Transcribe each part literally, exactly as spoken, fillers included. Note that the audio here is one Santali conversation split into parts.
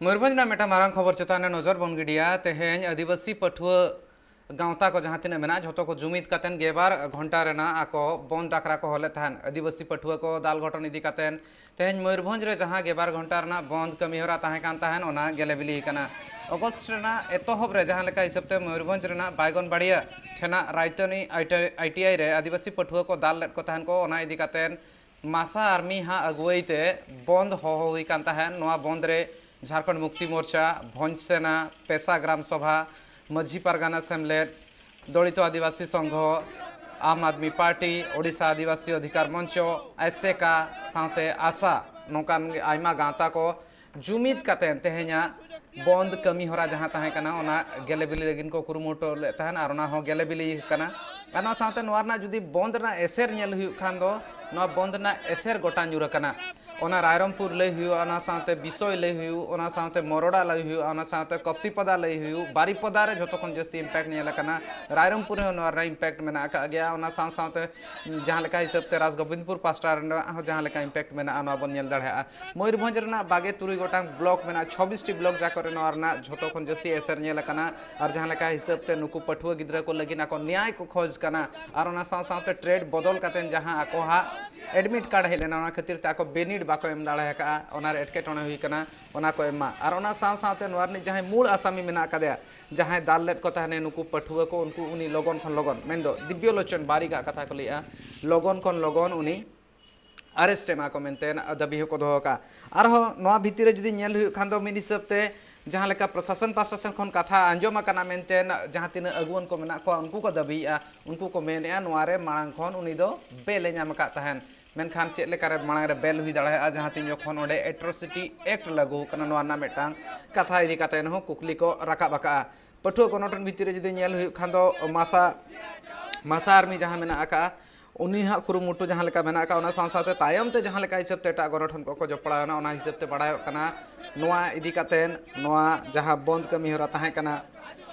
ᱢᱚᱭᱩᱨᱵᱷᱚᱸᱡᱽ ᱨᱮᱱᱟᱜ ᱢᱤᱫᱴᱟᱝ ᱢᱟᱨᱟᱝ ᱠᱷᱚᱵᱚᱨ ᱪᱮᱛᱟᱱ ᱨᱮ ᱱᱚᱡᱚᱨ ᱵᱚᱱ ᱜᱤᱰᱤᱭᱟ᱾ ᱛᱮᱦᱮᱧ ᱟᱹᱫᱤᱵᱟᱹᱥᱤ ᱯᱟᱹᱴᱷᱩᱣᱟᱹ ᱜᱟᱶᱛᱟ ᱠᱚ ᱡᱟᱦᱟᱸ ᱛᱤᱱᱟᱹᱜ ᱢᱮᱱᱟᱜᱼᱟ, ᱡᱷᱚᱛᱚ ᱠᱚ ᱡᱩᱢᱤᱫ ᱠᱟᱛᱮᱱ ᱜᱮᱞᱵᱟᱨ ᱜᱷᱚᱱᱴᱟ ᱨᱮᱱᱟᱜ ᱟᱠᱚ ᱵᱚᱱᱫ ᱰᱟᱠᱨᱟ ᱠᱚ ᱦᱚᱦᱚ ᱞᱮᱫ ᱛᱟᱦᱮᱸᱫ᱾ ᱟᱹᱫᱤᱵᱟᱹᱥᱤ ᱯᱟᱹᱴᱷᱩᱣᱟᱹ ᱠᱚ ᱫᱟᱞ ᱜᱷᱚᱴᱚᱱ ᱤᱫᱤ ᱠᱟᱛᱮᱱ ᱛᱮᱦᱮᱧ ᱢᱚᱭᱩᱨᱵᱷᱚᱸᱡᱽ ᱨᱮ ᱡᱟᱦᱟᱸ ᱜᱮᱞᱵᱟᱨ ᱜᱷᱚᱱᱴᱟ ᱨᱮᱱᱟᱜ ᱵᱚᱱᱫ ᱠᱟᱹᱢᱤ ᱦᱚᱨᱟ ᱛᱟᱦᱮᱸ ᱠᱟᱱ ᱛᱟᱦᱮᱸᱱ, ᱚᱱᱟ ᱜᱮᱞᱮ ᱵᱤᱞᱤ ᱟᱠᱟᱱᱟ᱾ ᱚᱜᱚᱥᱴ ᱨᱮᱱᱟᱜ ᱮᱛᱚᱦᱚᱵ ᱨᱮ ᱡᱟᱦᱟᱸ ᱞᱮᱠᱟ ᱦᱤᱥᱟᱹᱵ ᱛᱮ ᱢᱚᱭᱩᱨᱵᱷᱚᱸᱡᱽ ᱨᱮᱱᱟᱜ ᱵᱟᱭᱜᱚᱱ ᱵᱟᱲᱤᱭᱟ ᱴᱷᱮᱱᱟᱜ ᱨᱟᱭᱛᱚᱱᱤ ᱟᱭ ᱴᱤ ᱟᱭ ᱨᱮ ᱟᱹᱫᱤᱵᱟᱹᱥᱤ ᱯᱟᱹᱴᱷᱩᱣᱟᱹ ᱠᱚ ᱫᱟᱞ ᱞᱮᱫ ᱠᱚ ᱛᱟᱦᱮᱸᱱ ᱠᱚ, ᱚᱱᱟ ᱤᱫᱤ ᱠᱟᱛᱮᱱ ᱢᱟᱥᱟ ᱟᱨᱢᱤ ᱦᱟᱸᱜ ᱟᱹᱜᱩᱣᱟᱹᱭ ᱛᱮ ᱵᱚᱱᱫ ᱦᱚᱦᱚ ᱦᱩᱭ ᱠᱟᱱ ᱛᱟᱦᱮᱸᱱ᱾ ᱱᱚᱣᱟ ᱵᱚᱱᱫ ᱨᱮ ᱡᱷᱟᱲᱠᱷᱚᱸᱰ ᱢᱩᱠᱛᱤ ᱢᱳᱨᱪᱟ, ᱵᱷᱚᱸᱡᱽ ᱥᱮᱱᱟ, ᱯᱮᱥᱟ ᱜᱨᱟᱢ ᱥᱚᱵᱷᱟ, ᱢᱟᱹᱡᱷᱤ ᱯᱟᱨᱜᱟᱱᱟ ᱥᱮᱢᱞᱮᱫ, ᱫᱚᱞᱤᱛ ᱟᱹᱫᱤᱵᱟᱹᱥᱤ ᱥᱚᱝᱜᱷᱚ, ᱟᱢ ᱟᱫᱢᱤ ᱯᱟᱨᱴᱤ, ᱳᱰᱤᱥᱟ ᱟᱹᱫᱤᱵᱟᱹᱥᱤ ᱚᱫᱷᱤᱠᱟᱨ ᱢᱚᱧᱪᱚ, ᱟᱭᱥᱮᱠᱟ, ᱥᱟᱶᱛᱮ ᱟᱥᱟ, ᱱᱚᱝᱠᱟᱱ ᱟᱭᱢᱟ ᱜᱟᱶᱛᱟ ᱠᱚ ᱡᱩᱢᱤᱫ ᱠᱟᱛᱮ ᱛᱮᱦᱮᱧᱟᱜ ᱵᱚᱱᱫ ᱠᱟᱹᱢᱤ ᱦᱚᱨᱟ ᱡᱟᱦᱟᱸ ᱛᱟᱦᱮᱸ ᱠᱟᱱᱟ, ᱚᱱᱟ ᱜᱮᱞᱮ ᱵᱤᱞᱤ ᱞᱟᱹᱜᱤᱫ ᱠᱚ ᱠᱩᱨᱩᱢᱩᱴᱩ ᱞᱮᱫ ᱛᱟᱦᱮᱸᱱ ᱟᱨ ᱚᱱᱟ ᱦᱚᱸ ᱜᱮᱞᱮ ᱵᱤᱞᱤ ᱠᱟᱱᱟ᱾ ᱟᱨ ᱱᱚᱣᱟ ᱥᱟᱶᱛᱮ ᱱᱚᱣᱟ ᱨᱮᱱᱟᱜ ᱡᱩᱫᱤ ᱵᱚᱱᱫ ᱨᱮᱱᱟᱜ ᱮᱥᱮᱨ ᱧᱮᱞ ᱦᱩᱭᱩᱜ ᱠᱷᱟᱱ ᱫᱚ, ᱱᱚᱣᱟ ᱵᱚᱱᱫ ᱨᱮᱱᱟᱜ ᱮᱥᱮᱨ ᱜᱚᱴᱟ ᱧᱩᱨ ᱟᱠᱟᱱᱟ᱾ ᱚᱱᱟ ᱨᱟᱭᱨᱚᱝᱯᱩᱨ ᱞᱟᱹᱭ ᱦᱩᱭᱩᱜ, ᱚᱱᱟ ᱥᱟᱶᱛᱮ ᱵᱤᱥᱚᱭ ᱞᱟᱹᱭ ᱦᱩᱭᱩᱜ, ᱚᱱᱟ ᱥᱟᱶᱛᱮ ᱢᱚᱨᱚᱰᱟ ᱞᱟᱹᱭ ᱦᱩᱭᱩᱜ, ᱚᱱᱟ ᱥᱟᱶᱛᱮ ᱠᱚᱯᱛᱤᱯᱟᱫᱟ ᱞᱟᱹᱭ ᱦᱩᱭᱩᱜ, ᱵᱟᱨᱤᱯᱚᱫᱟ ᱨᱮ ᱡᱷᱚᱛᱚ ᱠᱷᱚᱱ ᱡᱟᱹᱥᱛᱤ ᱤᱢᱯᱮᱠᱴ ᱧᱮᱞ ᱟᱠᱟᱱᱟ᱾ ᱨᱟᱭᱨᱚᱝᱯᱩᱨ ᱨᱮᱦᱚᱸ ᱱᱚᱣᱟ ᱨᱮᱱᱟᱜ ᱤᱢᱯᱮᱠᱴ ᱢᱮᱱᱟᱜ ᱟᱠᱟᱫ ᱜᱮᱭᱟ᱾ ᱚᱱᱟ ᱥᱟᱶ ᱥᱟᱶᱛᱮ ᱡᱟᱦᱟᱸ ᱞᱮᱠᱟ ᱦᱤᱥᱟᱹᱵ ᱛᱮ ᱨᱟᱡᱽᱜᱳᱵᱤᱱᱫᱯᱩᱨ ᱯᱟᱥᱴᱟ ᱨᱮᱱᱟᱜ ᱦᱚᱸ ᱡᱟᱦᱟᱸ ᱞᱮᱠᱟ ᱤᱢᱯᱮᱠᱴ ᱢᱮᱱᱟᱜᱼᱟ, ᱱᱚᱣᱟ ᱵᱚᱱ ᱧᱮᱞ ᱫᱟᱲᱮᱭᱟᱜᱼᱟ᱾ ᱢᱚᱭᱩᱨᱵᱷᱚᱸᱡᱽ ᱨᱮᱱᱟᱜ ᱵᱟᱜᱮ ᱛᱩᱨᱩᱭ ᱜᱚᱴᱟᱝ ᱵᱞᱚᱠ ᱢᱮᱱᱟᱜᱼᱟ, ᱪᱷᱚᱵᱵᱤᱥ ᱴᱤ ᱵᱞᱚᱠ ᱡᱟᱠᱚ ᱨᱮ ᱱᱚᱣᱟ ᱨᱮᱱᱟᱜ ᱡᱷᱚᱛᱚ ᱠᱷᱚᱱ ᱡᱟᱹᱥᱛᱤ ᱮᱥᱮᱨ ᱧᱮᱞ ᱟᱠᱟᱱᱟ᱾ ᱟᱨ ᱡᱟᱦᱟᱸ ᱞᱮᱠᱟ ᱦᱤᱥᱟᱹᱵ ᱛᱮ ᱱᱩᱠᱩ ᱯᱟᱹᱴᱷᱩᱣᱟᱹ ᱜᱤᱫᱽᱨᱟᱹ ᱠᱚ ᱞᱟᱹᱜᱤᱫ ᱟᱠᱚ ᱱᱮᱭᱟᱭ ᱠᱚ ᱠᱷᱚᱡᱽ ᱠᱟᱱᱟ, ᱟᱨ ᱚᱱᱟ ᱥᱟᱶ ᱥᱟᱶᱛᱮ ᱴᱨᱮᱰ ᱵᱚᱫᱚᱞ ᱠᱟᱛᱮ ᱡᱟᱦᱟᱸ ᱟᱠᱚ ᱦᱟᱸᱜ ᱮᱰᱢᱤᱴ ᱠᱟᱨᱰ ᱦᱮᱡ ᱞᱮᱱᱟ, ᱚᱱᱟ ᱠᱷᱟᱹᱛᱤᱨ ᱛᱮ ᱟᱠᱚ ᱵᱤᱱᱤᱰ ᱵᱟᱠᱚ ᱮᱢ ᱫᱟᱲᱮ ᱟᱠᱟᱫᱼᱟ, ᱚᱱᱟ ᱨᱮ ᱮᱴᱠᱮᱴᱚᱬᱮ ᱦᱩᱭ ᱠᱟᱱᱟ, ᱚᱱᱟ ᱠᱚ ᱮᱢ ᱢᱟ᱾ ᱟᱨ ᱚᱱᱟ ᱥᱟᱶ ᱥᱟᱶᱛᱮ ᱱᱚᱣᱟ ᱨᱤᱱᱤᱡ ᱡᱟᱦᱟᱸᱭ ᱢᱩᱞ ᱟᱥᱟᱢᱤ ᱢᱮᱱᱟᱜ ᱟᱠᱟᱫᱮᱭᱟ, ᱡᱟᱦᱟᱸᱭ ᱫᱟᱞ ᱞᱮᱫ ᱠᱚ ᱛᱟᱦᱮᱱᱮ ᱱᱩᱠᱩ ᱯᱟᱹᱴᱷᱩᱣᱟᱹ ᱠᱚ, ᱩᱱᱠᱩ ᱩᱱᱤ ᱞᱚᱜᱚᱱ ᱠᱷᱚᱱ ᱞᱚᱜᱚᱱ, ᱢᱮᱱᱫᱚ ᱫᱤᱵᱽᱭᱚ ᱞᱳᱪᱚᱱ ᱵᱟᱨᱤᱠᱟᱜ ᱠᱟᱛᱷᱟ ᱠᱚ ᱞᱟᱹᱭᱮᱫᱼᱟ, ᱞᱚᱜᱚᱱ ᱠᱷᱚᱱ ᱞᱚᱜᱚᱱ ᱩᱱᱤ ᱟᱨᱮᱥᱴ ᱮᱢᱟ ᱠᱚ ᱢᱮᱱᱛᱮ ᱫᱟᱹᱵᱤ ᱦᱚᱸᱠᱚ ᱫᱚᱦᱚ ᱟᱠᱟᱫᱼᱟ᱾ ᱟᱨᱦᱚᱸ ᱱᱚᱣᱟ ᱵᱷᱤᱛᱤᱨ ᱨᱮ ᱡᱩᱫᱤ ᱧᱮᱞ ᱦᱩᱭᱩᱜ ᱠᱷᱟᱱ ᱫᱚ, ᱢᱤᱫ ᱦᱤᱥᱟᱹᱵ ᱛᱮ ᱡᱟᱦᱟᱸ ᱞᱮᱠᱟ ᱯᱨᱚᱥᱟᱥᱚᱱ ᱯᱟᱦᱴᱟ ᱥᱮᱱ ᱠᱷᱚᱱ ᱠᱟᱛᱷᱟ ᱟᱸᱡᱚᱢ ᱟᱠᱟᱱᱟ ᱢᱮᱱᱛᱮ, ᱡᱟᱦᱟᱸ ᱛᱤᱱᱟᱹᱜ ᱟᱹᱜᱩᱣᱟᱹᱱ ᱠᱚ ᱢᱮᱱᱟᱜ ᱠᱚᱣᱟ, ᱩᱱᱠᱩ ᱠᱚ ᱫᱟᱹᱵᱤᱭᱮᱫᱼᱟ, ᱩᱱᱠᱩ ᱠᱚ ᱢᱮᱱᱮᱫᱼᱟ ᱱᱚᱣᱟ ᱨᱮ ᱢᱟᱲᱟᱝ ᱠᱷᱚᱱ ᱩᱱᱤ ᱫᱚ ᱵᱮᱞ ᱮ ᱧᱟᱢ ᱟᱠᱟᱫ ᱛᱟᱦᱮᱱ᱾ ᱢᱮᱱᱠᱷᱟᱱ ᱪᱮᱫ ᱞᱮᱠᱟᱨᱮ ᱢᱟᱲᱟᱝ ᱨᱮ ᱵᱮᱞ ᱦᱩᱭ ᱫᱟᱲᱮᱭᱟᱜᱼᱟ, ᱡᱟᱦᱟᱸ ᱛᱤᱱ ᱡᱚᱠᱷᱚᱱ ᱚᱸᱰᱮ ᱮᱴᱨᱚᱥᱤᱴᱤ ᱮᱠᱴ ᱞᱟᱹᱜᱩ ᱟᱠᱟᱱᱟ, ᱱᱚᱣᱟ ᱨᱮᱱᱟᱜ ᱢᱤᱫᱴᱟᱝ ᱠᱟᱛᱷᱟ ᱤᱫᱤ ᱠᱟᱛᱮ ᱦᱚᱸ ᱠᱩᱠᱞᱤ ᱠᱚ ᱨᱟᱠᱟᱵ ᱟᱠᱟᱫᱼᱟ᱾ ᱯᱟᱹᱴᱷᱩᱣᱟᱹ ᱜᱚᱱᱚᱴᱷᱚᱱ ᱵᱷᱤᱛᱤᱨ ᱨᱮ ᱡᱩᱫᱤ ᱧᱮᱞ ᱦᱩᱭᱩᱜ ᱠᱷᱟᱱ ᱫᱚ, ᱢᱟᱥᱟ, ᱢᱟᱥᱟ ᱟᱨᱢᱤ ᱡᱟᱦᱟᱸ ᱢᱮᱱᱟᱜ ᱟᱠᱟᱫᱼᱟ, ᱩᱱᱤ ᱦᱟᱸᱜ ᱠᱩᱨᱩᱢᱩᱴᱩ ᱡᱟᱦᱟᱸ ᱞᱮᱠᱟ ᱢᱮᱱᱟᱜ ᱟᱠᱟᱫᱼᱟ, ᱚᱱᱟ ᱥᱟᱶ ᱥᱟᱶᱛᱮ ᱛᱟᱭᱚᱢ ᱛᱮ ᱡᱟᱦᱟᱸ ᱞᱮᱠᱟ ᱦᱤᱥᱟᱹᱵ ᱛᱮ ᱮᱴᱟᱜ ᱜᱚᱱᱚᱴᱷᱚᱱ ᱠᱚᱠᱚ ᱡᱚᱯᱲᱟᱣ ᱮᱱᱟ, ᱚᱱᱟ ᱦᱤᱥᱟᱹᱵ ᱛᱮ ᱵᱟᱲᱟᱭᱚᱜ ᱠᱟᱱᱟ, ᱱᱚᱣᱟ ᱤᱫᱤ ᱠᱟᱛᱮ ᱱᱚᱣᱟ ᱡᱟᱦᱟᱸ ᱵᱚᱱᱫ ᱠᱟᱹᱢᱤ ᱦᱚᱨᱟ ᱛᱟᱦᱮᱸ ᱠᱟᱱᱟ,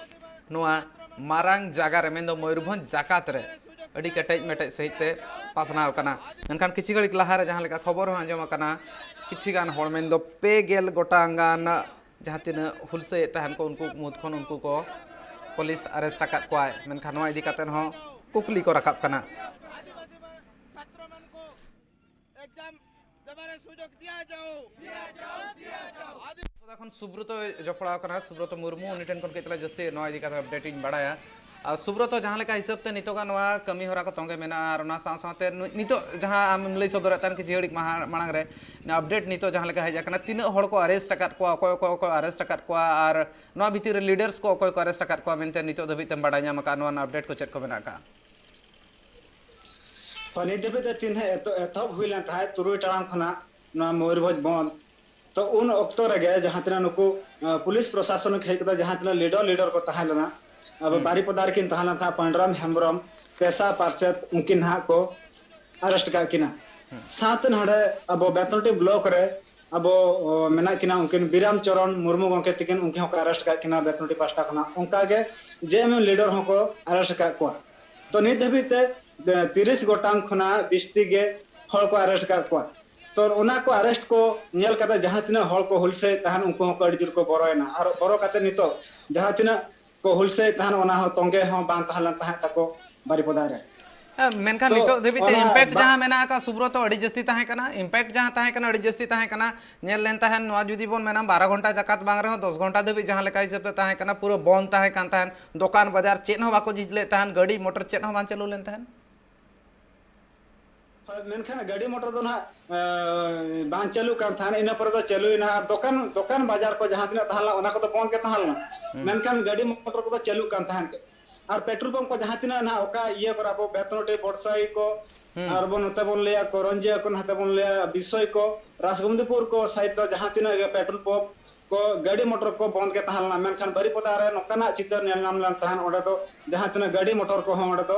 ᱱᱚᱣᱟ ᱢᱟᱨᱟᱝ ᱡᱟᱭᱜᱟ ᱨᱮ, ᱢᱮᱱᱫᱚ ᱢᱚᱭᱩᱨᱵᱷᱚᱸᱡᱽ ᱡᱟᱠᱟᱛ ᱨᱮ ᱟᱹᱰᱤ ᱠᱮᱴᱮᱡ ᱢᱮᱴᱮᱡ ᱥᱟᱺᱦᱤᱡ ᱛᱮ ᱯᱟᱥᱱᱟᱣ ᱠᱟᱱᱟ᱾ ᱢᱮᱱᱠᱷᱟᱱ ᱠᱤᱪᱷᱩ ᱜᱷᱟᱹᱲᱤᱡ ᱞᱟᱦᱟ ᱨᱮ ᱡᱟᱦᱟᱸ ᱞᱮᱠᱟ ᱠᱷᱚᱵᱚᱨ ᱦᱚᱸ ᱟᱸᱡᱚᱢ ᱟᱠᱟᱱᱟ, ᱠᱤᱪᱷᱤ ᱜᱟᱱ ᱦᱚᱲ, ᱢᱮᱱᱫᱚ ᱯᱮ ᱜᱮᱞ ᱜᱚᱴᱟᱝ ᱜᱟᱱ ᱡᱟᱦᱟᱸ ᱛᱤᱱᱟᱹᱜ ᱦᱩᱞᱥᱟᱹᱭᱮᱫ ᱛᱟᱦᱮᱱ ᱠᱚ, ᱩᱱᱠᱩ ᱢᱩᱫᱽ ᱠᱷᱚᱱ ᱩᱱᱠᱩ ᱠᱚ ᱯᱩᱞᱤᱥ ᱟᱨᱮᱥᱴ ᱟᱠᱟᱫ ᱠᱚᱣᱟᱭ᱾ ᱢᱮᱱᱠᱷᱟᱱ ᱱᱚᱣᱟ ᱤᱫᱤ ᱠᱟᱛᱮ ᱦᱚᱸ ᱠᱩᱠᱞᱤ ᱠᱚ ᱨᱟᱠᱟᱵ ᱠᱟᱱᱟ᱾ छात्र मान को एग्जाम देवारे सुजोग दिया जाओ। दिया जाओ, दिया जाओ। आदि- ᱠᱷᱚᱱ ᱥᱩᱵᱨᱚᱛᱚ ᱡᱚᱯᱲᱟᱣ ᱠᱟᱱᱟ, ᱥᱩᱵᱨᱚᱛᱚ ᱢᱩᱨᱢᱩ, ᱩᱱᱤ ᱴᱷᱮᱱ ᱠᱷᱚᱱ ᱠᱟᱹᱡ ᱛᱟᱞᱟᱝ ᱡᱟᱹᱥᱛᱤ ᱱᱚᱣᱟ ᱤᱫᱤ ᱠᱟᱛᱮ ᱟᱯᱰᱮᱴ ᱤᱧ ᱵᱟᱲᱟᱭᱟ᱾ ᱟᱨ ᱥᱩᱵᱨᱚᱛᱚ, ᱡᱟᱦᱟᱸ ᱞᱮᱠᱟ ᱦᱤᱥᱟᱹᱵ ᱛᱮ ᱱᱤᱛᱚᱜᱟᱜ ᱱᱚᱣᱟ ᱠᱟᱹᱢᱤ ᱦᱚᱨᱟ ᱠᱚ ᱛᱚᱸᱜᱮ ᱢᱮᱱᱟᱜᱼᱟ, ᱟᱨ ᱚᱱᱟ ᱥᱟᱶ ᱥᱟᱶᱛᱮ ᱱᱩᱭ-, ᱱᱤᱛᱚᱜ ᱡᱟᱦᱟᱸ ᱟᱢᱮᱢ ᱞᱟᱹᱭ ᱥᱚᱫᱚᱨᱮᱫ ᱛᱟᱦᱮᱱ ᱠᱤᱪᱷᱩ ᱜᱷᱟᱹᱲᱤᱡ ᱢᱟᱦᱟ-, ᱢᱟᱲᱟᱝ ᱨᱮ, ᱟᱯᱰᱮᱴ ᱱᱤᱛᱚᱜ ᱡᱟᱦᱟᱸ ᱞᱮᱠᱟ ᱦᱮᱡ ᱟᱠᱟᱱᱟ, ᱛᱤᱱᱟᱹᱜ ᱦᱚᱲ ᱠᱚ ᱟᱨᱮᱥᱴ ᱟᱠᱟᱫ ᱠᱚᱣᱟ, ᱚᱠᱚᱭ ᱚᱠᱚᱭ ᱚᱠᱚᱭ ᱟᱨᱮᱥᱴ ᱟᱠᱟᱫ ᱠᱚᱣᱟ, ᱟᱨ ᱱᱚᱣᱟ ᱵᱷᱤᱛᱤᱨ ᱨᱮ ᱞᱤᱰᱟᱨᱥ ᱠᱚ ᱚᱠᱚᱭ ᱠᱚ ᱟᱨᱮᱥᱴ ᱟᱠᱟᱫ ᱠᱚᱣᱟ ᱢᱮᱱᱛᱮ ᱱᱤᱛᱚᱜ ᱫᱷᱟᱹᱵᱤᱡ ᱛᱮᱢ ᱵᱟᱲᱟᱭ ᱧᱟᱢ ᱟᱠᱟᱫᱼᱟ, ᱱᱚᱣᱟ ᱨᱮᱱᱟᱜ ᱟᱯᱰᱮᱴ ᱠᱚ ᱪᱮᱫ ᱠᱚ ᱢᱮᱱᱟᱜ ᱟᱠᱟᱫᱼᱟ? ᱦᱳᱭ, ᱱᱤᱛ ᱫᱷᱟᱹᱵᱤᱡ ᱛᱮ ᱛᱤᱱ ᱦᱮᱡ ᱮᱛᱚ-, ᱮᱛᱚᱦᱚᱵ ᱦᱩᱭ ᱞᱮᱱ ᱛᱟᱦᱮᱸᱫ ᱛᱩᱨᱩᱭ ᱴᱟᱲᱟᱝ ᱠᱷᱚᱱᱟᱜ ᱱᱚᱣᱟ ᱢᱚᱭᱩᱨᱵᱷᱚᱸᱡᱽ ᱵᱚᱱᱫᱷ, ᱛᱚ ᱩᱱ ᱚᱠᱛᱚ ᱨᱮᱜᱮ ᱡᱟᱦᱟᱸ ᱛᱤᱱᱟᱹᱜ ᱱᱩᱠᱩ, ᱟᱸ, ᱯᱩᱞᱤᱥ ᱯᱨᱚᱥᱟᱥᱚᱱ ᱦᱮᱡ ᱠᱟᱛᱮ ᱡᱟᱦᱟᱸ ᱛᱤᱱᱟᱹᱜ ᱞᱤᱰᱟᱨ ᱞᱤᱰᱟᱨ ᱠᱚ ᱛᱟᱦᱮᱸ ᱞᱮᱱᱟ, ᱟᱵᱚ ᱦᱩᱸ᱾ ᱵᱟᱨᱤᱯᱚᱫᱟ ᱨᱮᱠᱤᱱ ᱛᱟᱦᱮᱸ ᱞᱮᱱ ᱛᱟᱦᱮᱸᱫ ᱯᱟᱱᱰᱨᱟᱢ ᱦᱮᱢᱵᱨᱚᱢ, ᱯᱮᱥᱟ ᱯᱟᱨᱥᱮᱛ, ᱩᱱᱠᱤᱱ ᱱᱟᱦᱟᱜ ᱠᱚ ᱟᱨᱮᱥᱴ ᱠᱟᱜ ᱠᱤᱱᱟ᱾ ᱦᱩᱸ᱾ ᱥᱟᱶᱛᱮ ᱱᱚᱰᱮ ᱟᱵᱚ ᱵᱮᱛᱱᱚᱴᱤ ᱵᱞᱚᱠ ᱨᱮ ᱟᱵᱚ, ᱚ, ᱢᱮᱱᱟᱜ ᱠᱤᱱᱟ ᱩᱱᱠᱤᱱ ᱵᱤᱨᱟᱢ ᱪᱚᱨᱚᱱ ᱢᱩᱨᱢᱩ ᱜᱚᱢᱠᱮ ᱛᱤᱠᱤᱱ, ᱩᱱᱠᱤᱱ ᱦᱚᱸᱠᱚ ᱟᱨᱮᱥᱴ ᱠᱟᱜ ᱠᱤᱱᱟ ᱵᱮᱛᱱᱚᱴᱤ ᱯᱟᱦᱴᱟ ᱠᱷᱚᱱᱟᱜ᱾ ᱚᱱᱠᱟᱜᱮ ᱡᱮ ᱮᱢ ᱮᱢ ᱞᱤᱰᱟᱨ ᱦᱚᱸᱠᱚ ᱟᱨᱮᱥᱴ ᱠᱟᱜ ᱠᱚᱣᱟ᱾ ᱛᱚ ᱱᱤᱛ ᱫᱷᱟᱹᱵᱤᱡ ᱛᱮ, ᱮ, ᱛᱤᱨᱤᱥ ᱜᱚᱴᱟᱝ ᱠᱷᱚᱱᱟᱜ ᱵᱤᱥᱛᱤ ᱜᱮ ᱦᱚᱲ ᱠᱚ ᱟᱨᱮᱥᱴ ᱠᱟᱜ ᱠᱚᱣᱟ᱾ ᱛᱚ ᱚᱱᱟ ᱠᱚ ᱟᱨᱮᱥᱴ ᱠᱚ ᱧᱮᱞ ᱠᱟᱛᱮ ᱡᱟᱦᱟᱸ ᱛᱤᱱᱟᱹᱜ ᱦᱚᱲ ᱠᱚ ᱦᱩᱞᱥᱟᱹᱭᱮᱫ ᱛᱟᱦᱮᱱ, ᱩᱱᱠᱩ ᱦᱚᱸᱠᱚ ᱟᱹᱰᱤ ᱡᱳᱨ ᱠᱚ ᱵᱚᱨᱚᱭᱮᱱᱟ᱾ ᱟᱨ ᱵᱚᱨᱚ ᱠᱟᱛᱮ ᱱᱤᱛᱚᱜ ᱡᱟᱦᱟᱸ ᱛᱤᱱᱟᱹᱜ ᱠᱚ ᱦᱩᱞᱥᱟᱹᱭᱮᱫ ᱛᱟᱦᱮᱱ, ᱚᱱᱟ ᱦᱚᱸ ᱛᱚᱸᱜᱮ ᱦᱚᱸ ᱵᱟᱝ ᱛᱟᱦᱮᱸ ᱞᱮᱱ ᱛᱟᱦᱮᱸᱫ ᱛᱟᱠᱚ ᱵᱟᱨᱤᱯᱚᱫᱟ ᱨᱮ᱾ ᱦᱮᱸ, ᱢᱮᱱᱠᱷᱟᱱ ᱛᱚ ᱱᱤᱛᱚᱜ ᱫᱷᱟᱹᱵᱤᱡ ᱛᱮ ᱚᱱᱟ ᱤᱢᱯᱮᱠᱴ ᱵᱟ- ᱡᱟᱦᱟᱸ ᱢᱮᱱᱟᱜ ᱟᱠᱟᱫ, ᱥᱩᱵᱨᱚᱛᱚ, ᱟᱹᱰᱤ ᱡᱟᱹᱥᱛᱤ ᱛᱟᱦᱮᱸ ᱠᱟᱱᱟ᱾ ᱤᱢᱯᱮᱠᱴ ᱡᱟᱦᱟᱸ ᱛᱟᱦᱮᱸ ᱠᱟᱱᱟ, ᱟᱹᱰᱤ ᱡᱟᱹᱥᱛᱤ ᱛᱟᱦᱮᱸ ᱠᱟᱱᱟ᱾ ᱧᱮᱞ ᱞᱮᱱ ᱛᱟᱦᱮᱸᱱ, ᱱᱚᱣᱟ ᱡᱩᱫᱤ ᱵᱚᱱ ᱢᱮᱱᱟ, ᱵᱟᱨᱚ ᱜᱷᱚᱱᱴᱟ ᱡᱟᱠᱟᱛ ᱵᱟᱝ ᱨᱮᱦᱚᱸ ᱫᱚᱥ ᱜᱷᱚᱱᱴᱟ ᱫᱷᱟᱹᱵᱤᱡ ᱡᱟᱦᱟᱸ ᱞᱮᱠᱟ ᱦᱤᱥᱟᱹᱵ ᱛᱮ ᱛᱟᱦᱮᱸ ᱠᱟᱱᱟ, ᱯᱩᱨᱟᱹ ᱵᱚᱱᱫ ᱛᱟᱦᱮᱸ ᱠᱟᱱ ᱛᱟᱦᱮᱸᱱ᱾ ᱫᱚᱠᱟᱱ ᱵᱟᱡᱟᱨ ᱪᱮᱫ ᱦᱚᱸ ᱵᱟᱠᱚ ᱡᱷᱤᱡ ᱞᱮᱫ ᱛᱟᱦᱮᱸᱱ, ᱜᱟᱹᱰᱤ ᱢᱚᱴᱚᱨ ᱪᱮᱫ ᱦᱚᱸ ᱵᱟᱝ ᱪᱟᱹᱞᱩ ᱞᱮᱱ ᱛᱟᱦᱮᱸᱱ᱾ ᱦᱳᱭ, ᱢᱮᱱᱠᱷᱟᱱ ᱜᱟᱹᱰᱤ ᱢᱚᱴᱚᱨ ᱫᱚ ᱱᱟᱦᱟᱜ, ᱮᱸ, ᱵᱟᱝ ᱪᱟᱹᱞᱩᱜ ᱠᱟᱱ ᱛᱟᱦᱮᱸᱱ, ᱤᱱᱟᱹ ᱯᱚᱨᱮ ᱫᱚ ᱪᱟᱹᱞᱩᱭᱮᱱᱟ᱾ ᱟᱨ ᱫᱚᱠᱟᱱ, ᱫᱚᱠᱟᱱ ᱵᱟᱡᱟᱨ ᱠᱚ ᱡᱟᱦᱟᱸ ᱛᱤᱱᱟᱹᱜ ᱛᱟᱦᱮᱸ ᱞᱮᱱᱟ, ᱚᱱᱟ ᱠᱚᱫᱚ ᱵᱚᱱᱫ ᱜᱮ ᱛᱟᱦᱮᱸ ᱞᱮᱱᱟ᱾ ᱦᱩᱸ᱾ ᱢᱮᱱᱠᱷᱟᱱ ᱜᱟᱹᱰᱤ ᱢᱚᱴᱚᱨ ᱠᱚᱫᱚ ᱪᱟᱹᱞᱩᱜ ᱠᱟᱱ ᱛᱟᱦᱮᱸᱱ ᱜᱮ᱾ ᱟᱨ ᱯᱮᱴᱨᱳᱞ ᱯᱟᱢᱯ ᱠᱚ ᱡᱟᱦᱟᱸ ᱛᱤᱱᱟᱹᱜ ᱱᱟᱦᱟᱜ ᱚᱠᱟ ᱤᱭᱟᱹ ᱠᱚᱨᱮ, ᱟᱵᱚ ᱵᱮᱛᱱᱚᱴᱤ, ᱵᱚᱲᱥᱟᱭ ᱠᱚ, ᱦᱩᱸ᱾ ᱟᱨ ᱵᱚᱱ ᱱᱚᱛᱮ ᱵᱚᱱ ᱞᱟᱹᱭᱟ ᱠᱚᱨᱚᱧᱡᱤᱭᱟ ᱠᱚ, ᱱᱟᱛᱮ ᱵᱚᱱ ᱞᱟᱹᱭᱟ ᱵᱤᱥᱚᱭ ᱠᱚ, ᱨᱟᱥᱜᱚᱱᱫᱤᱯᱩᱨ ᱠᱚ ᱥᱟᱭᱤᱰ ᱫᱚ ᱡᱟᱦᱟᱸ ᱛᱤᱱᱟᱹᱜ ᱜᱮ ᱯᱮᱴᱨᱳᱞ ᱯᱟᱢᱯ ᱠᱚ, ᱜᱟᱹᱰᱤ ᱢᱚᱴᱚᱨ ᱠᱚ ᱵᱚᱱᱫ ᱜᱮ ᱛᱟᱦᱮᱸ ᱞᱮᱱᱟ᱾ ᱢᱮᱱᱠᱷᱟᱱ ᱵᱟᱹᱨᱤᱯᱚᱫᱟ ᱨᱮ ᱱᱚᱝᱠᱟᱱᱟᱜ ᱪᱤᱛᱟᱹᱨ ᱧᱮᱞ ᱧᱟᱢ ᱞᱮᱱ ᱛᱟᱦᱮᱸᱱ, ᱚᱸᱰᱮ ᱫᱚ ᱡᱟᱦᱟᱸ ᱛᱤᱱᱟᱹᱜ ᱜᱟᱹᱰᱤ ᱢᱚᱴᱚᱨ ᱠᱚᱦᱚᱸ ᱚᱸᱰᱮ ᱫᱚ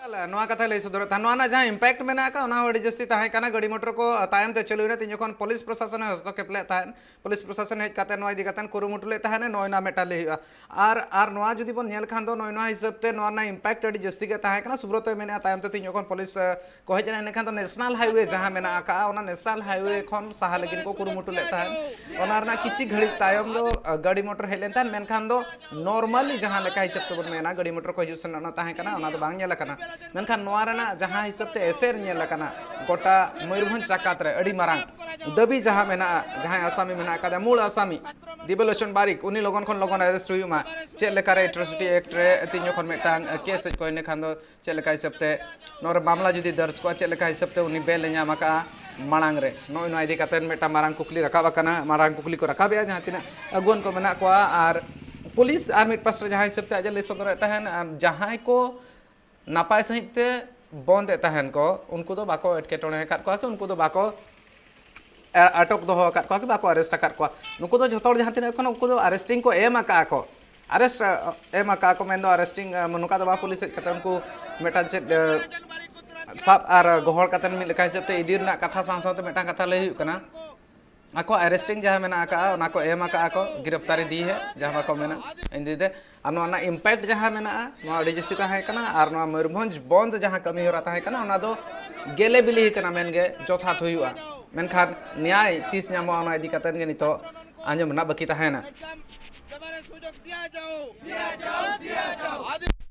ᱱᱚᱣᱟ ᱠᱟᱛᱷᱟ ᱞᱟᱹᱭ ᱥᱚᱫᱚᱨᱮᱫ ᱛᱟᱦᱮᱸᱫ, ᱱᱚᱣᱟ ᱨᱮᱱᱟᱜ ᱡᱟᱦᱟᱸ ᱤᱢᱯᱮᱠᱴ ᱢᱮᱱᱟᱜ ᱟᱠᱟᱫ, ᱚᱱᱟ ᱦᱚᱸ ᱟᱹᱰᱤ ᱡᱟᱹᱥᱛᱤ ᱛᱟᱦᱮᱸ ᱠᱟᱱᱟ᱾ ᱜᱟᱹᱰᱤ ᱢᱚᱴᱚᱨ ᱠᱚ ᱛᱟᱭᱚᱢ ᱛᱮ ᱪᱟᱹᱞᱩᱭᱮᱱᱟ, ᱛᱤᱧ ᱡᱚᱠᱷᱚᱱ ᱯᱩᱞᱤᱥ ᱯᱨᱚᱥᱟᱥᱚᱱ ᱮ ᱦᱚᱥᱛᱚᱠᱷᱮᱯ ᱞᱮᱫ ᱛᱟᱦᱮᱸᱫ, ᱯᱩᱞᱤᱥ ᱯᱨᱚᱥᱟᱥᱚᱱ ᱦᱮᱡ ᱠᱟᱛᱮ ᱱᱚᱣᱟ ᱤᱫᱤ ᱠᱟᱛᱮ ᱠᱩᱨᱩᱢᱩᱴᱩ ᱞᱮᱫ ᱛᱟᱦᱮᱸᱫ, ᱱᱚᱜᱼᱚᱭ ᱱᱚᱣᱟ ᱢᱤᱫᱴᱟᱝ ᱞᱟᱹᱭ ᱦᱩᱭᱩᱜᱼᱟ᱾ ᱟᱨ ᱟᱨ ᱱᱚᱣᱟ ᱡᱩᱫᱤ ᱵᱚᱱ ᱧᱮᱞ ᱠᱷᱟᱱ ᱫᱚ, ᱱᱚᱜᱼᱚᱭ ᱱᱚᱣᱟ ᱦᱤᱥᱟᱹᱵ ᱛᱮ ᱱᱚᱣᱟ ᱨᱮᱱᱟᱜ ᱤᱢᱯᱮᱠᱴ ᱟᱹᱰᱤ ᱡᱟᱹᱥᱛᱤ ᱜᱮ ᱛᱟᱦᱮᱸ ᱠᱟᱱᱟ᱾ ᱥᱩᱵᱨᱚᱛᱚᱭ ᱢᱮᱱᱮᱫᱼᱟ, ᱛᱟᱭᱚᱢ ᱛᱮ ᱛᱤᱧ ᱡᱚᱠᱷᱚᱱ ᱯᱩᱞᱤᱥ ᱠᱚ ᱦᱮᱡ ᱮᱱᱟ, ᱤᱱᱟᱹᱠᱷᱟᱱ ᱫᱚ ᱱᱮᱥᱱᱟᱞ ᱦᱟᱭᱣᱮ ᱡᱟᱦᱟᱸ ᱢᱮᱱᱟᱜ ᱟᱠᱟᱫᱼᱟ, ᱚᱱᱟ ᱱᱮᱥᱱᱟᱞ ᱦᱟᱭᱣᱮ ᱠᱷᱚᱱ ᱥᱟᱦᱟ ᱞᱟᱹᱜᱤᱫ ᱠᱚ ᱠᱩᱨᱩᱢᱩᱴᱩ ᱞᱮᱫ ᱛᱟᱦᱮᱸᱫ᱾ ᱚᱱᱟ ᱨᱮᱱᱟᱜ ᱠᱤᱪᱷᱤ ᱜᱷᱟᱹᱲᱤᱡ ᱛᱟᱭᱚᱢ ᱫᱚ ᱟ, ᱜᱟᱹᱰᱤ ᱢᱚᱴᱚᱨ ᱦᱮᱡ ᱞᱮᱱ ᱛᱟᱦᱮᱸᱫ, ᱢᱮᱱᱠᱷᱟᱱ ᱫᱚ ᱱᱚᱨᱢᱟᱞᱤ ᱡᱟᱦᱟᱸ ᱞᱮᱠᱟ ᱦᱤᱥᱟᱹᱵ ᱛᱮᱵᱚᱱ ᱢᱮᱱᱟ, ᱜᱟᱹᱰᱤ ᱢᱚᱴᱚᱨ ᱠᱚ ᱦᱤᱡᱩᱜ ᱥᱮᱱᱚᱜ ᱨᱮᱱᱟᱜ ᱛᱟᱦᱮᱸ ᱠᱟᱱᱟ, ᱚᱱᱟ ᱫᱚ ᱵᱟᱝ ᱧᱮᱞ ᱟᱠᱟᱱᱟ᱾ ᱢᱮᱱᱠᱷᱟᱱ ᱱᱚᱣᱟ ᱨᱮᱱᱟᱜ ᱡᱟᱦᱟᱸ ᱦᱤᱥᱟᱹᱵ ᱛᱮ ᱮᱥᱮᱨ ᱧᱮᱞ ᱟᱠᱟᱱᱟ ᱜᱚᱴᱟ ᱢᱚᱭᱩᱨᱵᱷᱚᱸᱡᱽ ᱡᱟᱠᱟᱛ ᱨᱮ, ᱟᱹᱰᱤ ᱢᱟᱨᱟᱝ ᱫᱟᱹᱵᱤ ᱡᱟᱦᱟᱸ ᱢᱮᱱᱟᱜᱼᱟ, ᱡᱟᱦᱟᱸᱭ ᱟᱥᱟᱢᱤ ᱢᱮᱱᱟᱜ ᱟᱠᱟᱫᱮᱭᱟ, ᱢᱩᱞ ᱟᱥᱟᱢᱤ ᱫᱤᱵᱚᱞᱳᱪᱚᱱ ᱵᱟᱨᱤᱠ, ᱩᱱᱤ ᱞᱚᱜᱚᱱ ᱠᱷᱚᱱ ᱞᱚᱜᱚᱱ ᱮᱨᱮᱥᱴ ᱦᱩᱭᱩᱜ ᱢᱟ᱾ ᱪᱮᱫ ᱞᱮᱠᱟᱨᱮ ᱮᱴᱨᱚᱥᱤᱴᱤ ᱮᱠᱴ ᱨᱮ ᱛᱤᱧ ᱡᱚᱠᱷᱚᱱ ᱢᱤᱫᱴᱟᱝ ᱠᱮᱥ ᱦᱮᱡ ᱠᱚ, ᱤᱱᱟᱹᱠᱷᱟᱱ ᱫᱚ ᱪᱮᱫ ᱞᱮᱠᱟ ᱦᱤᱥᱟᱹᱵ ᱛᱮ ᱱᱚᱣᱟ ᱨᱮ ᱢᱟᱢᱞᱟ ᱡᱩᱫᱤ ᱫᱟᱨᱡᱽ ᱠᱚᱜᱼᱟ, ᱪᱮᱫ ᱞᱮᱠᱟ ᱦᱤᱥᱟᱹᱵ ᱛᱮ ᱩᱱᱤ ᱵᱮᱞ ᱮ ᱧᱟᱢ ᱟᱠᱟᱫᱼᱟ ᱢᱟᱲᱟᱝ ᱨᱮ? ᱱᱚᱜᱼᱚᱭ ᱱᱚᱣᱟ ᱤᱫᱤ ᱠᱟᱛᱮ ᱢᱤᱫᱴᱟᱝ ᱢᱟᱨᱟᱝ ᱠᱩᱠᱞᱤ ᱨᱟᱠᱟᱵ ᱟᱠᱟᱱᱟ, ᱢᱟᱨᱟᱝ ᱠᱩᱠᱞᱤ ᱠᱚ ᱨᱟᱠᱟᱵᱮᱜᱼᱟ ᱡᱟᱦᱟᱸ ᱛᱤᱱᱟᱹᱜ ᱟᱹᱜᱩᱣᱟᱹᱱ ᱠᱚ ᱢᱮᱱᱟᱜ ᱠᱚᱣᱟ᱾ ᱟᱨ ᱯᱩᱞᱤᱥ ᱟᱨ ᱢᱤᱫ ᱯᱟᱥᱴᱟ ᱡᱟᱦᱟᱸ ᱦᱤᱥᱟᱹᱵ ᱛᱮ ᱟᱡ ᱮ ᱞᱟᱹᱭ ᱥᱚᱫᱚᱨᱮᱫ ᱛᱟᱦᱮᱱ, ᱟᱨ ᱡᱟᱦᱟᱸᱭ ᱠᱚ ᱱᱟᱯᱟᱭ ᱥᱟᱺᱦᱤᱡ ᱛᱮ ᱵᱚᱱᱫ ᱮᱫ ᱛᱟᱦᱮᱱ ᱠᱚ, ᱩᱱᱠᱩ ᱫᱚ ᱵᱟᱠᱚ ᱮᱴᱠᱮᱴᱚᱬᱮ ᱟᱠᱟᱫ ᱠᱚᱣᱟ, ᱥᱮ ᱩᱱᱠᱩ ᱫᱚ ᱵᱟᱠᱚ ᱟ-, ᱟᱴᱚᱠ ᱫᱚᱦᱚ ᱟᱠᱟᱫ ᱠᱚᱣᱟ, ᱠᱤ ᱵᱟᱠᱚ ᱟᱨᱮᱥᱴ ᱟᱠᱟᱫ ᱠᱚᱣᱟ᱾ ᱱᱩᱠᱩ ᱫᱚ ᱡᱷᱚᱛᱚ ᱦᱚᱲ ᱡᱟᱦᱟᱸ ᱛᱤᱱᱟᱹᱜ ᱠᱟᱱᱟ, ᱩᱱᱠᱩ ᱫᱚ ᱟᱨᱮᱥᱴᱤᱝ ᱠᱚ ᱮᱢ ᱟᱠᱟᱫ ᱠᱚ, ᱟᱨᱮᱥᱴ ᱮᱢ ᱟᱠᱟᱫ ᱠᱚ, ᱢᱮᱱᱫᱚ ᱟᱨᱮᱥᱴᱤᱝ ᱱᱚᱝᱠᱟ ᱫᱚ ᱵᱟᱝ, ᱯᱩᱞᱤᱥ ᱦᱮᱡ ᱠᱟᱛᱮ ᱩᱱᱠᱩ ᱢᱤᱫᱴᱟᱝ ᱪᱮᱫ ᱥᱟᱵ ᱟᱨ ᱜᱚᱦᱚᱲ ᱠᱟᱛᱮ ᱢᱤᱫ ᱞᱮᱠᱟ ᱦᱤᱥᱟᱹᱵ ᱛᱮ ᱤᱫᱤ ᱨᱮᱱᱟᱜ ᱠᱟᱛᱷᱟ ᱥᱟᱶ ᱥᱟᱶᱛᱮ ᱢᱤᱫᱴᱟᱝ ᱠᱟᱛᱷᱟ ᱞᱟᱹᱭ ᱦᱩᱭᱩᱜ ᱠᱟᱱᱟ, ᱟᱠᱚ ᱟᱨᱮᱥᱴᱤᱝ ᱡᱟᱦᱟᱸ ᱢᱮᱱᱟᱜ ᱟᱠᱟᱫᱼᱟ, ᱚᱱᱟ ᱠᱚ ᱮᱢ ᱟᱠᱟᱫᱼᱟ ᱠᱚ, ᱜᱤᱨᱟᱯᱛᱟᱨᱤ ᱫᱤᱭᱮ ᱡᱟᱦᱟᱸ ᱵᱟᱠᱚ ᱢᱮᱱᱟ, ᱤᱧ ᱫᱤᱫᱮ᱾ ᱟᱨ ᱱᱚᱣᱟ ᱨᱮᱱᱟᱜ ᱤᱢᱯᱮᱠᱴ ᱡᱟᱦᱟᱸ ᱢᱮᱱᱟᱜᱼᱟ, ᱱᱚᱣᱟ ᱟᱹᱰᱤ ᱡᱟᱹᱥᱛᱤ ᱛᱟᱦᱮᱸ ᱠᱟᱱᱟ᱾ ᱟᱨ ᱱᱚᱣᱟ ᱢᱚᱭᱩᱨᱵᱷᱚᱸᱡᱽ ᱵᱚᱱᱫ ᱡᱟᱦᱟᱸ ᱠᱟᱹᱢᱤ ᱦᱚᱨᱟ ᱛᱟᱦᱮᱸ ᱠᱟᱱᱟ, ᱚᱱᱟ ᱫᱚ ᱜᱮᱞᱮ ᱵᱤᱞᱤ ᱠᱟᱱᱟ ᱢᱮᱱ ᱜᱮ ᱡᱚᱛᱷᱟᱛ ᱦᱩᱭᱩᱜᱼᱟ᱾ ᱢᱮᱱᱠᱷᱟᱱ ᱱᱮᱭᱟᱭ ᱛᱤᱥ ᱧᱟᱢᱚᱜᱼᱟ, ᱚᱱᱟ ᱤᱫᱤ ᱠᱟᱛᱮ ᱜᱮ ᱱᱤᱛᱚᱜ ᱟᱸᱡᱚᱢ ᱨᱮᱱᱟᱜ ᱵᱟᱹᱠᱤ ᱛᱟᱦᱮᱸᱭᱮᱱᱟ᱾